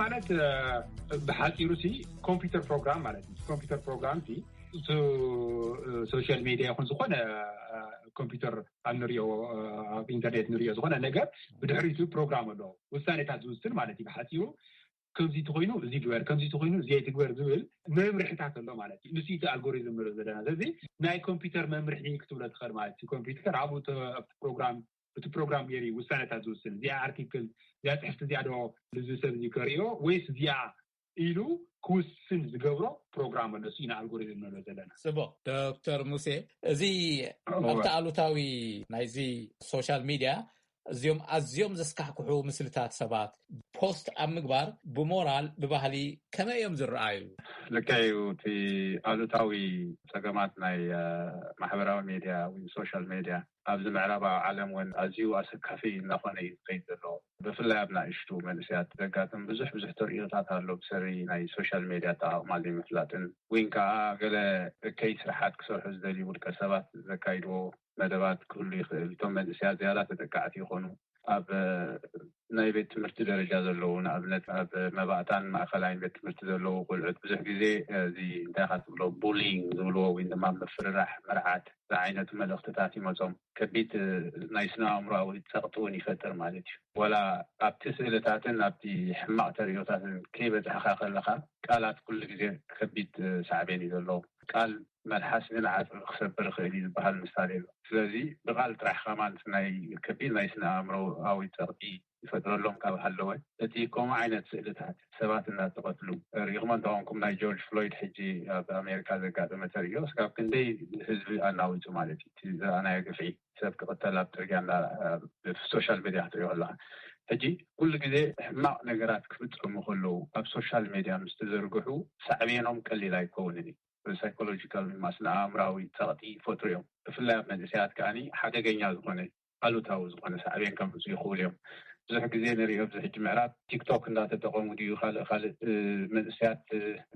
ማለት ብሓፂሩ ሲ ኮምፒውተር ፕሮግራም ማለት እዩ። ኮምፒውተር ፕሮግራም ሲ ሶሻል ሚዲያ ይኹን ዝኾነ ኮምፒውተር ኣብ ንሪኦ ኣብ ኢንተርኔት ንሪኦ ዝኾነ ነገር ብድሕሪቱ ፕሮግራም ኣሎ፣ ውሳኔታት ዝውስን ማለት እዩ። ብሓፂሩ ከምዚ ተኮይኑ እዚ ግበር፣ ከምዚ ተኮይኑ እዚ ኣይትግበር ዝብል መምርሕታት ኣሎ ማለት እዩ። ንሱ እቲ ኣልጎሪዝም ንሪኦ ዘለና። ስለዚ ናይ ኮምፒውተር መምርሒ ክትብሎ ትኽእል ማለት እዩ። ኮምፒውተር ኣብኡ ተ- ኣብቲ ፕሮግራም እቲ ፕሮግራም ገይሩ እዩ ውሳነታት ዝውስን። እዚኣ ኣርቲክል፣ እዚኣ ፅሕፍቲ፣ እዚኣ ዶ እዚ ሰብ እዚ ከርእዮ ወይስ እዚኣ ኢሉ ክውስን ዝገብሮ ፕሮግራም ኣሎ። እሱ ኢና ኣልጎሪዝም ንብሎ ዘለና። ጽቡቅ ዶክተር ሙሴ፣ እዚ ኣብቲ ኣሉታዊ ናይዚ ሶሻል ሚድያ እዚኦም ኣዝዮም ዘስካሕክሑ ምስልታት ሰባት ፖስት ኣብ ምግባር ብሞራል ብባህሊ ከመይ እዮም ዝረኣዩ? ልክዕ እዩ። እቲ ኣሉታዊ ፀገማት ናይ ማሕበራዊ ሚድያ ወይ ሶሻል ሚድያ ኣብዚ ምዕራባዊ ዓለም እውን ኣዝዩ ኣሰካፊ እናኾነ እዩ ዝኸይድ ዘሎ። ብፍላይ ኣብ ናእሽቱ መንእሰያት ዘጋጥም ብዙሕ ብዙሕ ተርእዮታት ኣሎ። ብሰሪ ናይ ሶሻል ሜድያ ኣጠቓቕማ ዘይምፍላጥን ወይን ከዓ ገለ እከይ ስራሓት ክሰርሑ ዝደልዩ ውልቀ ሰባት ዘካይድዎ መደባት ክህሉ ይኽእል። እቶም መንእሰያት ዝያዳ ተጠቃዕቲ ይኾኑ። ኣብ ናይ ቤት ትምህርቲ ደረጃ ዘለዉ፣ ንኣብነት ኣብ መባእታን ማእኸላይን ቤት ትምህርቲ ዘለዉ ቆልዑት ብዙሕ ግዜ እዚ እንታይ ኢኻ ትብሎ ቡሊንግ ዝብልዎ ወይ ድማ ምፍርራሕ፣ ምርዓት ዝዓይነቱ መልእኽትታት ይመጾም። ከቢድ ናይ ስነ ኣእምሮኣዊ ጸቕጢ እውን ይፈጥር ማለት እዩ። ወላ ኣብቲ ስእልታትን ኣብቲ ሕማቕ ተርእዮታትን ከይበጻሕካ ከለኻ ቃላት ኩሉ ግዜ ከቢድ ሳዕቤን እዩ ዘለዎ። ቃል መልሓስ ግን ዓጽሚ ክሰብር ይኽእል እዩ ዝበሃል ምሳሌ ኣሎ። ስለዚ ብቃል ጥራሕ ከማን ናይ ከቢድ ናይ ስነ ኣእምሮኣዊ ጸቕጢ ይፈጥረሎም ካብ ሃለወ፣ እቲ ከምኡ ዓይነት ስእልታት ሰባት እናተቐትሉ ሪኢኹም እንተኾንኩም ናይ ጆርጅ ፍሎይድ ሕጂ ኣብ ኣሜሪካ ዘጋጠመ ተርእዮ ስጋብ ክንደይ ህዝቢ ኣናዊፁ ማለት እዩ። እቲ ዝረኣናዮ ግፍዒ ሰብ ክቕተል ኣብ ፅርግያ ሶሻል ሚድያ ክትሪኦ ኣለካ። ሕጂ ኩሉ ግዜ ሕማቕ ነገራት ክፍፀሙ ከለዉ ኣብ ሶሻል ሚድያ ምስ ተዘርግሑ ሳዕቤኖም ቀሊል ኣይከውንን እዩ። ሳይኮሎጂካል ወይ ስነ ኣእምራዊ ፀቕጢ ይፈጥሩ እዮም። ብፍላይ ኣብ መንእሰያት ከዓኒ ሓደገኛ ዝኾነ ኣሉታዊ ዝኾነ ሳዕቤን ከምፅኡ ይኽእሉ እዮም። ብዙሕ ግዜ ንሪኦ ኣብዚ ሕጂ ምዕራብ ቲክቶክ እንዳተጠቐሙ ድዩ ካልእ ካልእ መንእሰያት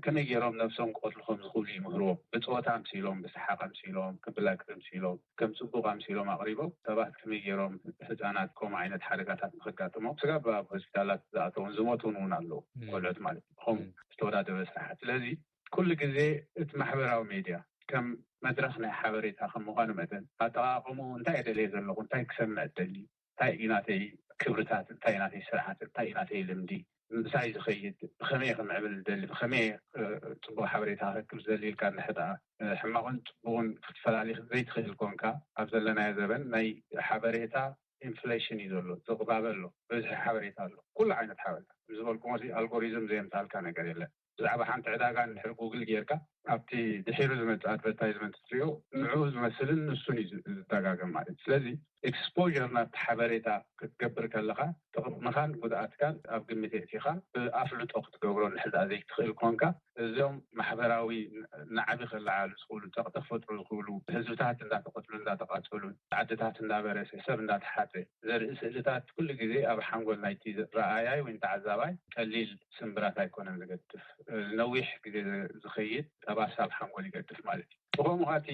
ከመይ ገይሮም ነብሶም ክቐትሉ ከም ዝኽእሉ ይምህርዎም። ብፀወታ ኣምሲሎም፣ ብሰሓቕ ኣምሲሎም፣ ከም ብላግፂ ኣምሲሎም፣ ከም ፅቡቕ ኣምሲሎም ኣቕሪቦም ሰባት ከመይ ገይሮም ህፃናት ከምኡ ዓይነት ሓደጋታት ንኸጋጥሞም ስጋብ ኣብ ሆስፒታላት ዝኣተውን ዝሞቱን እውን ኣለዉ። ቆልዑት ማለት እዩ። ከም ዝተወዳደበ ስራሓት ስለዚ ኩሉ ግዜ እቲ ማሕበራዊ ሜድያ ከም መድረኽ ናይ ሓበሬታ ከም ምዃኑ መጠን ኣጠቓቕምኡ እንታይ እየ ደልየ ዘለኹ፣ እንታይ ክሰምዕ እደሊ፣ እንታይ እዩ ናተይ ክብርታት፣ እንታይ እዩ ናተይ ስርዓት፣ እንታይ እዩ ናተይ ልምዲ፣ ምሳይ ዝኸይድ ብኸመይ ክምዕብል ዝደሊ፣ ብኸመይ ፅቡቅ ሓበሬታ ክረክብ ዝደሊ ኢልካ እንድሕር ደኣ ሕማቕን ፅቡቅን ክትፈላሊ ዘይትኽእል ኮንካ ኣብ ዘለናዮ ዘበን ናይ ሓበሬታ ኢንፍሌሽን እዩ ዘሎ፣ ዝቕባበ ኣሎ፣ በዝሒ ሓበሬታ ኣሎ፣ ኩሉ ዓይነት ሓበሬታ ዝበልኩሞ ኣልጎሪዝም ዘየምፃልካ ነገር የለን። ብዛዕባ ሓንቲ ዕዳጋ እንድሕር ጉግል ጌርካ ኣብቲ ድሒሩ ዝመፅእ ኣድቨርታይዝመንት ትሪኦ ንዕኡ ዝመስልን ንሱን እዩ ዝደጋገም ማለት እዩ። ስለዚ ኤክስፖር ናብቲ ሓበሬታ ክትገብር ከለካ ጥቕምኻን ጉድኣትካን ኣብ ግምት የእቲኻ ብኣፍልጦ ክትገብሮ እንድሕር ዘይትኽእል ኮንካ እዚኦም ማሕበራዊ ናዕቢ ከለዓሉ ዝኽእሉ ፀቕጢ ክፈጥሩ ዝኽእሉ ህዝብታት እንዳተቐትሉ እንዳተቓፀሉ ዓድታት እንዳበረሰ ሰብ እንዳተሓፀ ዘርኢ ስእልታት ኩሉ ግዜ ኣብ ሓንጎል ናይቲ ረኣያይ ወይ ተዓዛባይ ቀሊል ስምብራት ኣይኮነን ዝገድፍ። ነዊሕ ግዜ ዝኸይድ ጠባሳ ኣብ ሓንጎል ይገድፍ ማለት እዩ። ብኸምኡ እቲ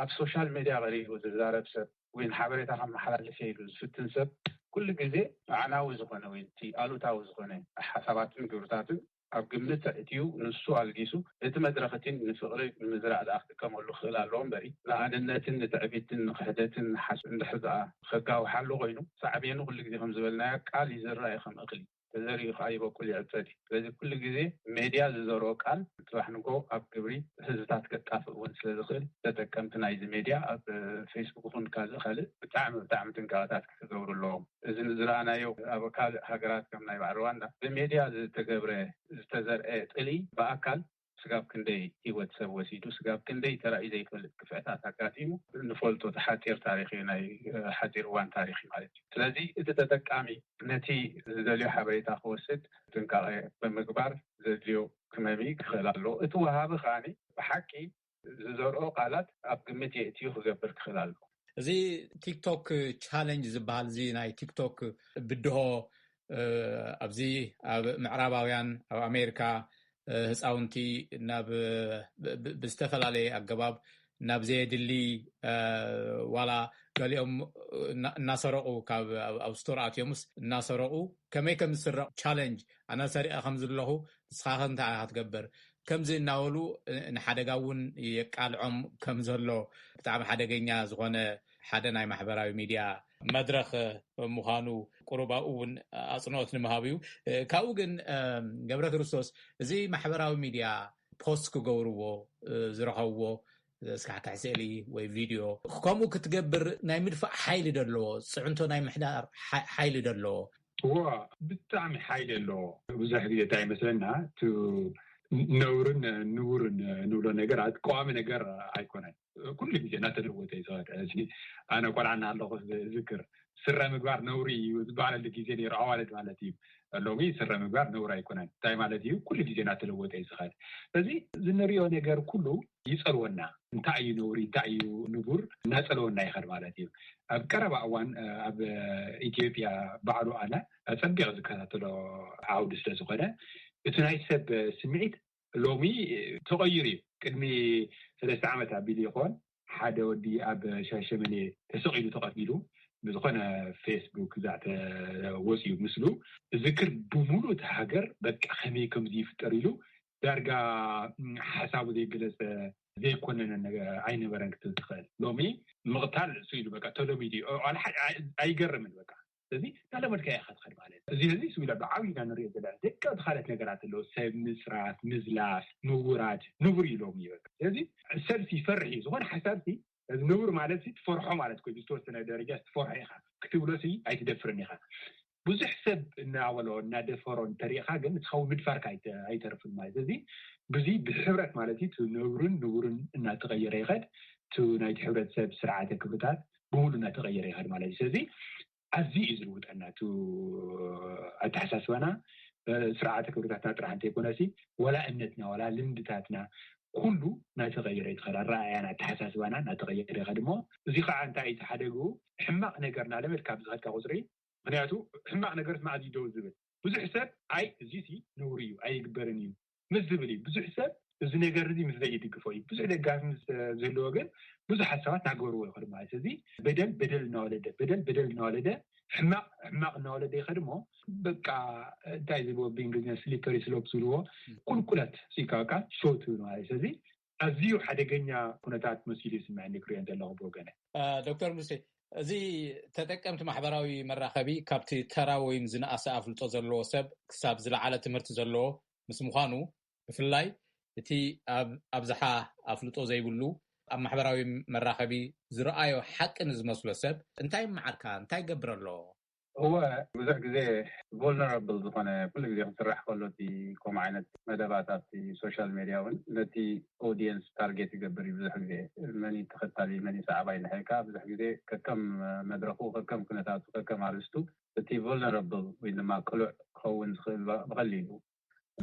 ኣብ ሶሻል ሜድያ ቀሪቡ ዝዛረብ ሰብ ወይ ሓበሬታ ከመሓላልፍ ኢሉ ዝፍትን ሰብ ኩሉ ግዜ ኣዕናዊ ዝኾነ ወይ እቲ ኣሉታዊ ዝኾነ ሓሳባትን ግብርታትን ኣብ ግምት ኣእትዩ ንሱ ኣልጊሱ እቲ መድረኽ እቲ ንፍቕሪ ንምዝራእ ደኣ ክጥቀመሉ ክኽእል ኣለዎ እምበሪ ንኣንነትን ንትዕቢትን ንክሕደትን ንሓስ እንድሕር ደኣ ከጋውሓሉ ኮይኑ ሳዕቤኑ ኩሉ ግዜ ከም ዝበልናዮ ቃል ይዝራእ ከም እኽሊ ተዘሪኡ ከዓ ይበቁል ይዕፀድ እዩ። ስለዚ ኩሉ ግዜ ሜድያ ዝዘርኦ ቃል ፅባሕ ንጎ ኣብ ግብሪ ህዝብታት ከጣፍእ እውን ስለዝኽእል ተጠቀምቲ ናይዚ ሜድያ ኣብ ፌስቡክ ይኹን ካልእ ካልእ ብጣዕሚ ብጣዕሚ ጥንቃቐታት ክገብሩ ኣለዎም። እዚ ዝረኣናዮ ኣብ ካልእ ሃገራት ከም ናይ በዓል ሩዋንዳ ብሜድያ ዝተገብረ ዝተዘርአ ጥልኢ ብኣካል ስጋብ ክንደይ ህይወት ሰብ ወሲዱ ስጋብ ክንደይ ተራእዩ ዘይፈልጥ ግፍዕታት ኣጋጢሙ ንፈልጦ እቲ ሓፂር ታሪክ እዩ ናይ ሓፂር እዋን ታሪክ ማለት እዩ። ስለዚ እቲ ተጠቃሚ ነቲ ዝደልዮ ሓበሬታ ክወስድ ጥንቃቐ ብምግባር ዘድልዮ ክመሚ ክኽእል ኣለዎ። እቲ ወሃቢ ከዓኒ ብሓቂ ዝዘርኦ ቃላት ኣብ ግምት የእትዩ ክገብር ክኽእል ኣለዎ። እዚ ቲክቶክ ቻለንጅ ዝበሃል እዚ ናይ ቲክቶክ ብድሆ ኣብዚ ኣብ ምዕራባውያን ኣብ ኣሜሪካ ህፃውንቲ ናብ ብዝተፈላለየ ኣገባብ ናብ ዘየድሊ ዋላ ገሊኦም እናሰረቑ ካብ ኣብ ስቶር ኣትዮምስ እናሰረቑ ከመይ ከም ዝስረቕ ቻለንጅ ኣነ ሰሪቐ ከም ዘለኹ ንስኻኸ እንታይ ኢኻ ትገብር ከምዚ እናበሉ ንሓደጋ እውን የቃልዖም ከም ዘሎ ብጣዕሚ ሓደገኛ ዝኾነ ሓደ ናይ ማሕበራዊ ሚድያ መድረኽ ምዃኑ ቁሩብ ኣብኡ እውን ኣፅንኦት ንምሃብ እዩ። ካብኡ ግን ገብረ ክርስቶስ እዚ ማሕበራዊ ሚድያ ፖስት ክገብርዎ ዝረኸብዎ ስካሕካሕ ስእሊ ወይ ቪድዮ ከምኡ ክትገብር ናይ ምድፋእ ሓይሊ ደለዎ ፅዕንቶ ናይ ምሕዳር ሓይሊ ደለዎ። እዎ፣ ብጣዕሚ ሓይሊ ኣለዎ። ብዙሕ ግዜ እንታይ ይመስለና እቲ ነውርን ንቡርን ንብሎ ነገራት ቀዋሚ ነገር ኣይኮነን። ኩሉ ግዜ እናተለወጠ እዩ ዝኸድ። ሕዚ ኣነ ቆልዓ እናሃለኹ ዝዝክር ስረ ምግባር ነውሪ እዩ ዝበሃለሉ ግዜ ነይሩ፣ ኣዋልድ ማለት እዩ። ሎሚ ስረ ምግባር ነውሪ ኣይኮነን። እንታይ ማለት እዩ? ኩሉ ግዜ እናተለወጠ እዩ ዝኸድ። ስለዚ እዚ ንሪኦ ነገር ኩሉ ይፀልወና። እንታይ እዩ ነውሪ እንታይ እዩ ንቡር እናፀለወና ይኸድ ማለት እዩ። ኣብ ቀረባ እዋን ኣብ ኢትዮጵያ ባዕሉ ኣነ ኣፀቢቐ ዝከታተሎ ዓውዲ ስለዝኾነ እቲ ናይ ሰብ ስምዒት ሎሚ ተቐይሩ እዩ። ቅድሚ ሰለስተ ዓመት ኣቢሉ ይኾን ሓደ ወዲ ኣብ ሻሸመኔ ተሰቒሉ ተቐቲሉ ብዝኾነ ፌስቡክ እዛ ተወፅኡ ምስሉ ዝክር ብምሉእ እቲ ሃገር በቃ ከመይ ከምዚ ይፍጠር ኢሉ ዳርጋ ሓሳቡ ዘይገለፀ ዘይኮነነ ኣይነበረን ክትብል ትኽእል። ሎሚ ምቕታል እሱ ኢሉ በቃ ተለሚዱ እዩ። ኣይገርምን በቃ ስለዚ እናለመድካ ኢኻ ትኸድ ማለት እዚ ህዚ ስቢላ ብዓብይና ንሪኦ ዘለና ደቂ ካልኦት ነገራት ኣለዉ ሰብ ምፅራፍ ምዝላፍ ምውራድ ንቡር ኢሎም እዩ ስለዚ ሰብሲ ይፈርሕ እዩ ዝኾነ ሓሳብሲ እዚ ንቡር ማለት ትፈርሖ ማለት ኮ ዝተወሰነ ደረጃ ትፈርሖ ኢኻ ክትብሎ ሲ ኣይትደፍርን ኢኻ ብዙሕ ሰብ እናበሎ እናደፈሮ እንተሪኢኻ ግን ንስኻ ምድፋርካ ኣይተርፍን ማለት እዚ ብዙ ብሕብረት ማለት እዩ ነብሩን ንቡርን እናተቀየረ ይኸድ እቲ ናይቲ ሕብረተሰብ ስርዓተ ክብርታት ብሙሉ እናተቀየረ ይኸድ ማለት እዩ ስለዚ ኣዝዩ እዩ ዝልውጠና እቲ ኣተሓሳስባና ስርዓተ ክብርታትና ጥራሕ እንተይኮነሲ ወላ እምነትና ወላ ልምድታትና ኩሉ እናተቀየረ ይትኸድ ኣረኣያና ኣተሓሳስባና እናተቀየረ ይኸድ እሞ እዚ ከዓ እንታይ እዩ ተሓደግኡ ሕማቅ ነገር እናለመድካ ብዝኸድካ ቁፅሪ ምክንያቱ ሕማቅ ነገር መዓዝ እዩ ደው ዝብል ብዙሕ ሰብ ኣይ እዚ ሲ ነውሪ እዩ ኣይግበርን እዩ ምስ ዝብል እዩ ብዙሕ ሰብ እዚ ነገር እዚ ምስ ዘይድግፎ እዩ ብዙሕ ደጋፊ ምስ ዝህልዎ ግን ብዙሓት ሰባት ናገርዎ ይኸዱ ማለት እዚ በደል በደል እናወለደ በደል በደል እናወለደ ሕማቅ ሕማቅ እናወለደ ይኸድ እሞ በቃ እንታይ ዝብዎ ብእንግሊዝኛ ስሊፐሪ ስሎፕ ዝብልዎ ቁልቁለት ሲካ በቃ ሸው ትብል ማለት እዚ ኣዝዩ ሓደገኛ ኩነታት መሲሉ ይስምዐኒ ክሪኦ ዘለኹ ብወገነ። ዶክተር ሙሴ እዚ ተጠቀምቲ ማሕበራዊ መራኸቢ ካብቲ ተራ ወይም ዝነኣሰ ኣፍልጦ ዘለዎ ሰብ ክሳብ ዝለዓለ ትምህርቲ ዘለዎ ምስ ምዃኑ ብፍላይ እቲ ኣብ ኣብዝሓ ኣፍልጦ ዘይብሉ ኣብ ማሕበራዊ መራኸቢ ዝረኣዮ ሓቂ ንዝመስሎ ሰብ እንታይ ይመዓርካ እንታይ ይገብር ኣሎ? እወ ብዙሕ ግዜ vulnerable ዝኾነ ኩሉ ግዜ ክስራሕ ከሎ እቲ ከምኡ ዓይነት መደባት ኣብቲ social media እውን ነቲ audience target ይገብር እዩ ብዙሕ ግዜ መን እዩ ተኸታሊ መን እዩ ሰዓባይ እንድሕር ኢልካ ብዙሕ ግዜ ከከም መድረኹ ከከም ኩነታቱ ከከም ኣርእስቱ እቲ vulnerable ወይ ድማ ቅሉዕ ክኸውን ዝኽእል ብቐሊሉ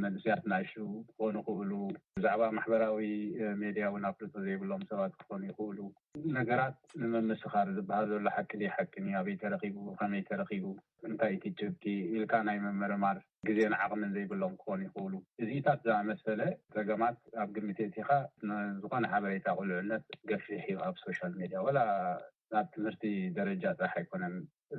መንእሰያት ናእሽቱ ክኾኑ ይኽእሉ፣ ብዛዕባ ማሕበራዊ ሜድያ እውን ኣፍልጦ ዘይብሎም ሰባት ክኾኑ ይኽእሉ። ነገራት ንምምስኻር ዝበሃል ዘሎ ሓቂ ድዩ ሓቂ ድዩ፣ ኣበይ ተረኺቡ፣ ከመይ ተረኺቡ፣ እንታይ እቲ ጭብጢ ኢልካ ናይ ምምርማር ግዜን ዓቕምን ዘይብሎም ክኾኑ ይኽእሉ። እዚኢታት ዝኣመሰለ ጸገማት ኣብ ግምት የእቲኻ ንዝኾነ ሓበሬታ ቅሉዕነት ገፊሕ እዩ ኣብ ሶሻል ሜድያ ወላ ኣብ ትምህርቲ ደረጃ ጥራሕ ኣይኮነን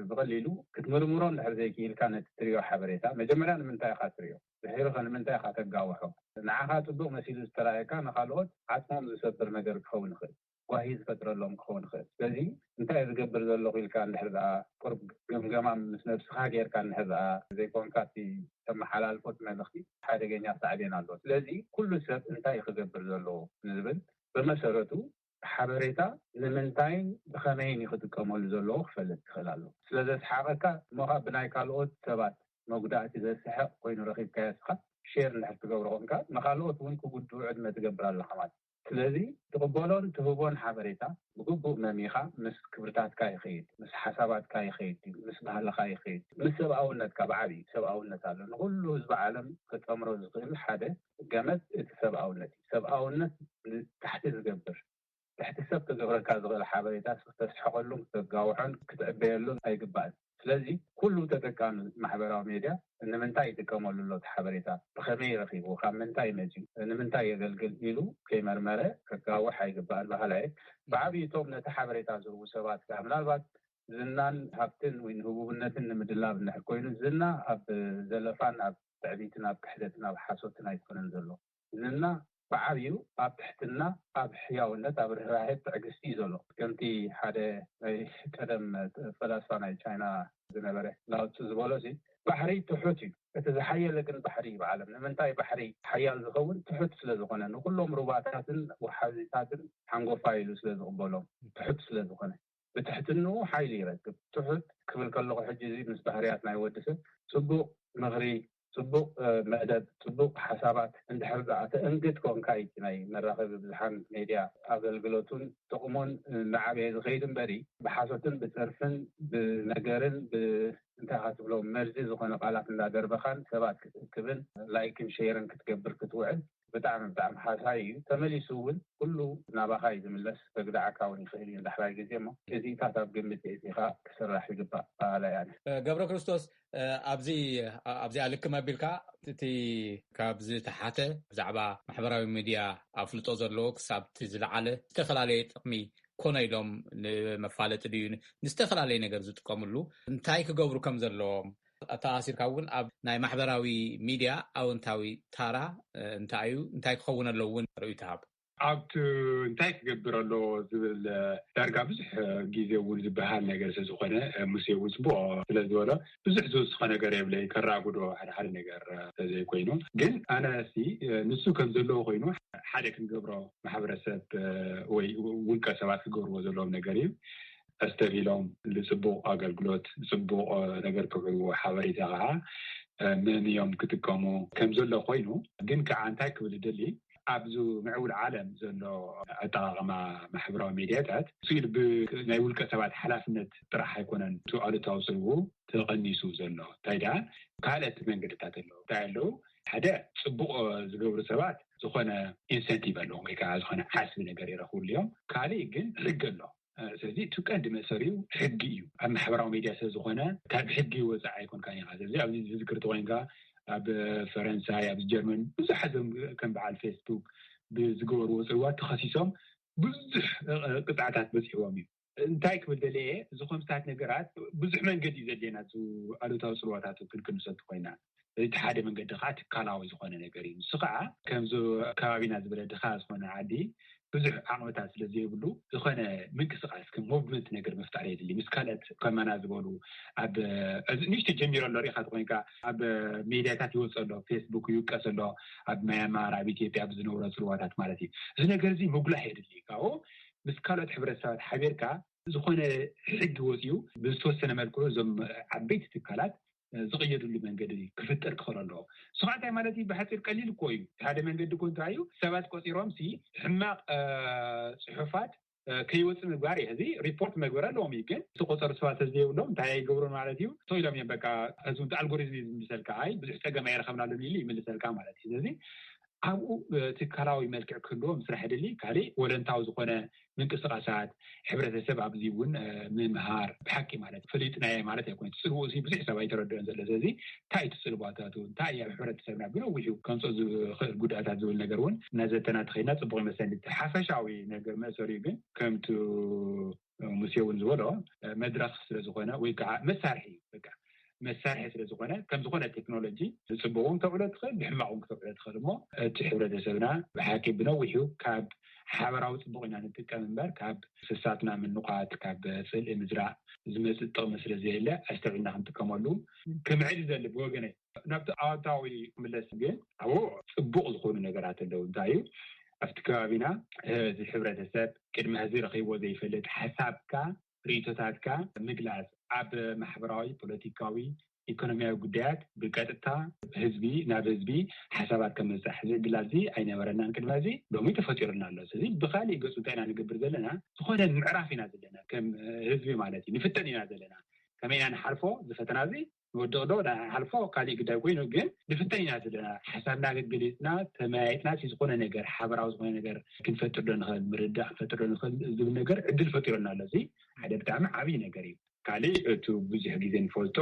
ብቐሊሉ ክትምርምሮ እንድሕር ዘይክኢልካ ነቲ ትሪኦ ሓበሬታ መጀመርያ ንምንታይ ኢኻ ትሪኦ ድሒሩ ከ ንምንታይ ኢኻ ተጋውሖ ንዓኻ ጽቡቕ መሲሉ ዝተራእየካ ንኻልኦት ዓጽሞም ዝሰብር ነገር ክኸውን ይኽእል ጓሂ ዝፈጥረሎም ክኸውን ይኽእል ስለዚ እንታይ ዝገብር ዘለኹ ኢልካ እንድሕር ደኣ ቁርብ ገምገማ ምስ ነብስኻ ጌርካ እንድሕር ደኣ ዘይኮንካ እቲ ተመሓላልፎ እቲ መልእኽቲ ሓደገኛ ሳዕቤን ኣለዎ ስለዚ ኩሉ ሰብ እንታይ ክገብር ዘለዎ ንዝብል ብመሰረቱ ሓበሬታ ንምንታይን ብኸመይን እዩ ክጥቀመሉ ዘለዎ ክፈልጥ ክኽእል ኣለዎ። ስለዘስሓቐካ እሞ ኸኣ ብናይ ካልኦት ሰባት መጉዳእቲ ዘስሕቕ ኮይኑ ረኺብካዮ እስኻ ሼር እንድሕር ትገብሮ ኮንካ ንኻልኦት እውን ክጉድኡ ዕድመ ትገብር ኣለኻ ማለት እዩ። ስለዚ ትቕበሎን ትህቦን ሓበሬታ ብግቡእ መሚኻ ምስ ክብርታትካ ይኸይድ፣ ምስ ሓሳባትካ ይኸይድ ድዩ፣ ምስ ባህልኻ ይኸይድ ድዩ፣ ምስ ሰብኣውነትካ ብዓብዩ ሰብኣውነት ኣሎ ንኹሉ ህዝቢ ዓለም ክጠምሮ ዝኽእል ሓደ ገመድ እቲ ሰብኣውነት እዩ። ሰብኣውነት ንታሕቲ ዝገብር ትሕቲ ሰብ ክገብረካ ዝኽእል ሓበሬታ ክተስሕቐሉን ክተጋውሖን ክትዕበየሉን ኣይግባእን። ስለዚ ኩሉ ተጠቃሚ ማሕበራዊ ሜድያ ንምንታይ ይጥቀመሉ ኣሎ፣ እቲ ሓበሬታ ብኸመይ ረኺቡ፣ ካብ ምንታይ መፂኡ፣ ንምንታይ የገልግል ኢሉ ከይመርመረ ከጋውሕ ኣይግባእን በሃላይ። ብዓብይቶም ነቲ ሓበሬታ ዝህቡ ሰባት ከዓ ምናልባት ዝናን ሃብትን ወይ ንህቡብነትን ንምድላብ እንድሕር ኮይኑ፣ ዝና ኣብ ዘለፋን ኣብ ትዕቢትን ኣብ ክሕደትን ኣብ ሓሶትን ኣይኮነን ዘሎ። ዝና ብዓብዩ ኣብ ትሕትና፣ ኣብ ሕያውነት፣ ኣብ ርህራሄ፣ ትዕግስቲ እዩ ዘሎ። ከምቲ ሓደ ናይ ቀደም ፈላስፋ ናይ ቻይና ዝነበረ ላውፂ ዝበሎ ሲ፣ ባሕሪ ትሑት እዩ፣ እቲ ዝሓየለ ግን ባሕሪ እዩ ብዓለም። ንምንታይ ባሕሪ ሓያል ዝኸውን? ትሑት ስለ ዝኾነ፣ ንኩሎም ሩባታትን ወሓዚታትን ሓንጎፋ ኢሉ ስለ ዝቕበሎም፣ ትሑት ስለ ዝኾነ። ብትሕትንኡ ሓይሊ ይረክብ። ትሑት ክብል ከለኹ ሕጂ እዚ ምስ ባህርያት ናይ ወዲ ሰብ ጽቡቕ ምኽሪ፣ ጽቡቕ መደብ፣ ጽቡቕ ሓሳባት እንድሕር ደኣ ተእንግድ ኮንካ እዩ ናይ መራኸቢ ብዙሓን ሜድያ ኣገልግሎቱን ጥቕሙን እናዓበየ ዝኸይድ እምበሪ፣ ብሓሶትን ብጸርፍን ብነገርን እንታይ ክትብሎ መርዚ ዝኾነ ቃላት እንዳደርበኻን ሰባት ክትእክብን ላይክን ሸርን ክትገብር ክትውዕል ብጣዕሚ ብጣዕሚ ሓሳይ እዩ። ተመሊሱ እውን ኩሉ ናባኻ እዩ ዝምለስ። ከግድዓካ እውን ይኽእል እዩ ንዳሕራይ ግዜ እሞ እዚታት ኣብ ግምት የእቲኻ ክስራሕ ይግባእ በሃላይ ኣነ። ገብረ ክርስቶስ፣ ኣብዚ ኣብዚኣ ልክም ኣቢልካ እቲ ካብ ዝተሓተ ብዛዕባ ማሕበራዊ ሚድያ ኣፍልጦ ዘለዎ ክሳብ እቲ ዝለዓለ ዝተፈላለየ ጥቕሚ ኮነ ኢሎም ንመፋለጢ ድዩ ንዝተፈላለየ ነገር ዝጥቀምሉ እንታይ ክገብሩ ከም ዘለዎም ኣተኣሲርካ እውን ኣብ ናይ ማሕበራዊ ሚድያ ኣወንታዊ ታራ እንታይ እዩ እንታይ ክኸውን ኣለዎ እውን ርእዩ ትሃብ። ኣብቲ እንታይ ክገብር ኣለዎ ዝብል ዳርጋ ብዙሕ ግዜ እውን ዝበሃል ነገር ስለዝኾነ ሙሴ እውን ፅቡቅ ስለዝበሎ ብዙሕ ዝውስኾ ነገር የብለይ ከራጉዶ ሓደ ሓደ ነገር ስለዘይኮይኑ ግን ኣነ ንሱ ከም ዘለዎ ኮይኑ ሓደ ክንገብሮ ማሕበረሰብ ወይ ውልቀ ሰባት ክገብርዎ ዘለዎም ነገር እዩ። ኣስተብሂሎም ንፅቡቕ ኣገልግሎት ፅቡቕ ነገር ክውዕልዎ ሓበሬታ ከዓ መን እዮም ክጥቀሙ ከም ዘሎ ኮይኑ ግን ከዓ እንታይ ክብል ደሊ ኣብዚ ምዕቡል ዓለም ዘሎ ኣጠቃቀማ ማሕበራዊ ሚድያታት ስኢል ናይ ውልቀ ሰባት ሓላፍነት ጥራሕ ኣይኮነን እቲ ኣሉታዊ ፅልዉ ተቐኒሱ ዘሎ እንታይ ደኣ ካልኦት መንገድታት ኣለዉ እንታይ ኣለዉ ሓደ ፅቡቅ ዝገብሩ ሰባት ዝኾነ ኢንሰንቲቭ ኣለዎም ወይ ከዓ ዝኾነ ዓስቢ ነገር ይረኽብሉ እዮም። ካሊእ ግን ሕጊ ኣሎ። ስለዚ እቲ ቀንዲ መእሰሪኡ ሕጊ እዩ። ኣብ ማሕበራዊ ሚድያ ስለ ዝኾነ ካብ ሕጊ ወፃኢ ኣይኮንካን ኢኻ። ስለዚ ኣብዚ ዝዝክር ተኮይንካ ኣብ ፈረንሳይ፣ ኣብ ጀርመን ብዙሓት ዞም ከም በዓል ፌስቡክ ብዝገበርዎ ፅልዋ ተኸሲሶም ብዙሕ ቅፅዓታት በፂሕዎም እዩ። እንታይ ክብል ደለየ እዚ ከምስታት ነገራት ብዙሕ መንገዲ እዩ ዘድልየና እዚ ኣሉታዊ ፅልዋታት ክንክንሰል ተኮይና እቲ ሓደ መንገዲ ከዓ ትካላዊ ዝኾነ ነገር እዩ። ንሱ ከዓ ከምዚ ከባቢና ዝበለ ድኻ ዝኾነ ዓዲ ብዙሕ ዓቕምታት ስለ ዘይብሉ ዝኾነ ምንቅስቃስ ከም ሞቭመንት ነገር ምፍጣር የድሊ ምስ ካልኦት ከማና ዝበሉ ኣብ ንእሽቶ ጀሚሩ ኣሎ ሪኢኻ ተኮይንካ ኣብ ሜድያታት ይወፅ ኣሎ ፌስቡክ ይውቀስ ኣሎ ኣብ ማያማር ኣብ ኢትዮጵያ ብዝነብሮ ፅልዋታት ማለት እዩ። እዚ ነገር እዚ ምጉላሕ የድሊ ካብኡ ምስ ካልኦት ሕብረተሰባት ሓቢርካ ዝኾነ ሕጊ ወፅዩ ብዝተወሰነ መልክዑ እዞም ዓበይቲ ትካላት ዝቕየድሉ መንገዲ ክፍጠር ክኽእል ኣለዎ። ንሱ ከዓ እንታይ ማለት እዩ? ብሓፂር ቀሊል እኮ እዩ። ሓደ መንገዲ እኮ እንታይ እዩ? ሰባት ቆፂሮም ሲ ሕማቕ ፅሑፋት ከይወፅእ ምግባር እዩ። እዚ ሪፖርት መግበር ኣለዎም እዩ። ግን እቲ ቆፀሪ ሰባት ተዘይብሎም እንታይ ኣይገብሩን ማለት እዩ። ተው ኢሎም እዮም በቃ እዚ ኣልጎሪዝም እዩ ዝምልሰልካ። ኣይ ብዙሕ ፀገም ኣይረኸብናሉን ኢሉ ይምልሰልካ ማለት እዩ። ስለዚ ኣብኡ ትካላዊ መልክዕ ክህልዎ ምስራሕ የድሊ። ካሊእ ወለንታዊ ዝኾነ ምንቅስቃሳት ሕብረተሰብ ኣብዚ እውን ምምሃር ብሓቂ ማለት ፈሊጥናዮ ማለት ኣይኮነ ትፅልዎ እዚ ብዙሕ ሰብ ኣይተረድኦን ዘሎ ስለዚ እንታይ እዩ ትፅልባታቱ እንታይ ኣብ ሕብረተሰብና ብነዊሑ ከምፅኦ ዝኽእል ጉድኣታት ዝብል ነገር እውን እናዘተና ተኸይድና ፅቡቅ ይመስለኒ። ሓፈሻዊ ነገር መእሰሪኡ ግን ከምቲ ሙሴ እውን ዝበሎ መድረኽ ስለዝኾነ ወይ ከዓ መሳርሒ በቃ መሳርሒ ስለዝኾነ ከም ዝኾነ ቴክኖሎጂ ብፅቡቅ እውን ተውዕሎ ትኽእል ብሕማቅ እውን ክተውዕሎ ትኽእል እሞ እቲ ሕብረተሰብና ብሓቂ ብነዊሑ ካብ ሓበራዊ ፅቡቅ ኢና ንጥቀም እምበር ካብ ስሳትና ምንቋት ካብ ፅልኢ ምዝራእ ዝመፅእ ጥቕሚ ስለዘየለ ኣስተውዒልና ክንጥቀመሉ ክምዕድ ይደሊ ብወገነይ ናብቲ ኣወንታዊ ክምለስ ግን ኣብኡ ፅቡቅ ዝኾኑ ነገራት ኣለዉ እንታይ እዩ ኣብቲ ከባቢና እዚ ሕብረተሰብ ቅድሚ ሕዚ ረኺብዎ ዘይፈልጥ ሓሳብካ ርእይቶታትካ ምግላፅ ኣብ ማሕበራዊ ፖለቲካዊ ኢኮኖሚያዊ ጉዳያት ብቀጥታ ህዝቢ ናብ ህዝቢ ሓሳባት ከም መብፃሕ እዚ ዕድላት እዚ ኣይነበረናን ቅድሚ እዚ ሎሚ ተፈጢሩና ኣሎ እዚ ብካሊእ ገፁ እንታይ ኢና ንገብር ዘለና ዝኾነ ምዕራፍ ኢና ዘለና ከም ህዝቢ ማለት እዩ ንፍተን ኢና ዘለና ከመይ ኢና ንሓልፎ እዚ ፈተና እዚ ንወድቕ ዶ ንሓልፎ ካሊእ ግዳይ ኮይኑ ግን ንፍተን ኢና ዘለና ሓሳብና ገሊፅና ተመያይጥና ዝኾነ ነገር ሓበራዊ ዝኾነ ነገር ክንፈጥር ዶ ንኽእል ምርዳእ ክንፈጥር ዶ ንኽእል ዝብል ነገር ዕድል ፈጢሩና ኣሎ እዚ ሓደ ብጣዕሚ ዓብዪ ነገር እዩ ካልእ እቲ ብዙሕ ግዜ ንፈልጦ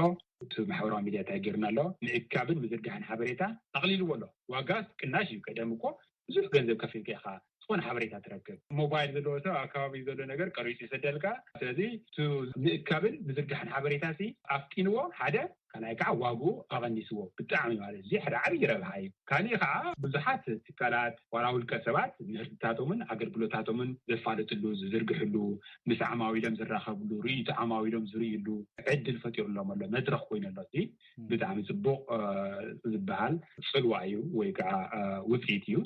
እቲ ማሕበራዊ ሚድያ እንታይ ገይሩና ኣሎ? ምእካብን ምዝርጋሕን ሓበሬታ ኣቕሊልዎ ኣሎ። ዋጋ ቅናሽ እዩ። ቀደም እኮ ብዙሕ ገንዘብ ከፊልካ ኢኻ ዝኾነ ሓበሬታ ትረክብ። ሞባይል ዘለዎ ሰብ ኣብ ከባቢ ዘሎ ነገር ቀሪጹ ይሰደልካ። ስለዚ እቲ ምእካብን ምዝርጋሕን ሓበሬታ ሲ ኣፍጢንዎ ሓደ፣ ካልኣይ ከዓ ዋግኡ ኣቐኒስዎ ብጣዕሚ። ማለት እዚ ሓደ ዓብዪ ረብሓ እዩ። ካልእ ከዓ ብዙሓት ትካላት ዋላ ውልቀ ሰባት ምህርትታቶምን ኣገልግሎታቶምን ዘፋልጥሉ፣ ዝዝርግሕሉ፣ ምስ ዓማዊሎም ዝራኸብሉ፣ ርእይቶ ዓማዊሎም ዝርእይሉ ዕድል ፈጢሩሎም ኣሎ፣ መድረኽ ኮይኑ ኣሎ። እዚ ብጣዕሚ ጽቡቕ ዝበሃል ጽልዋ እዩ ወይ ከዓ ውፅኢት እዩ።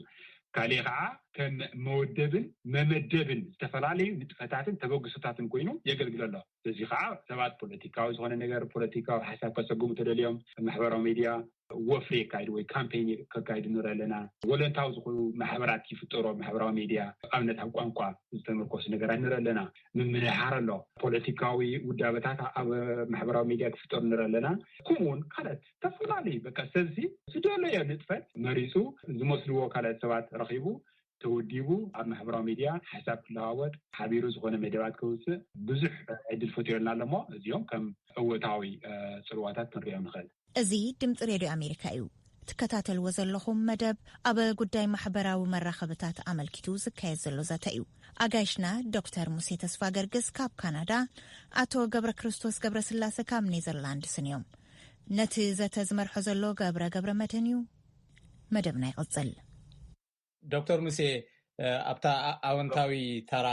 ካልእ ከዓ ከም መወደብን መመደብን ዝተፈላለዩ ንጥፈታትን ተበግሶታትን ኮይኑ የገልግል ኣሎ። እዚ ከዓ ሰባት ፖለቲካዊ ዝኾነ ነገር፣ ፖለቲካዊ ሓሳብ ከሰጉሙ ተደልዮም ማሕበራዊ ሚድያ ወፍሪ የካይዱ ወይ ካምፔን ከካይዱ ንርኢ ኣለና። ወለንታዊ ዝኾኑ ማሕበራት ይፍጠሩ ኣብ ማሕበራዊ ሚድያ፣ ኣብነት ኣብ ቋንቋ ዝተመርኮሱ ነገራት ንርኢ ኣለና። ምምሕዳር ኣሎ። ፖለቲካዊ ውዳበታት ኣብ ማሕበራዊ ሚድያ ክፍጠሩ ንርኢ ኣለና። ከምኡ እውን ካልኦት ዝተፈላለዩ በቃ ሰብሲ ዝደለዮ ንጥፈት መሪፁ ዝመስልዎ ካልኦት ሰባት ረኺቡ ተወዲቡ ኣብ ማሕበራዊ ሚድያ ሓሳብ ክለዋወጥ ሓቢሩ ዝኾነ መደባት ከውፅእ ብዙሕ ዕድል ፈጢሩልና ኣሎ። እሞ እዚኦም ከም እወታዊ ፅልዋታት ክንሪኦም ንኽእል። እዚ ድምፂ ሬድዮ ኣሜሪካ እዩ። ትከታተልዎ ዘለኹም መደብ ኣብ ጉዳይ ማሕበራዊ መራኸብታት ኣመልኪቱ ዝካየድ ዘሎ ዘተ እዩ። ኣጋይሽና ዶክተር ሙሴ ተስፋ ገርግስ ካብ ካናዳ፣ ኣቶ ገብረ ክርስቶስ ገብረ ስላሰ ካብ ኔዘርላንድስን እዮም። ነቲ ዘተ ዝመርሖ ዘሎ ገብረ ገብረ መድህን እዩ። መደብና ይቕጽል። ዶክተር ሙሴ፣ ኣብታ ኣወንታዊ ተራ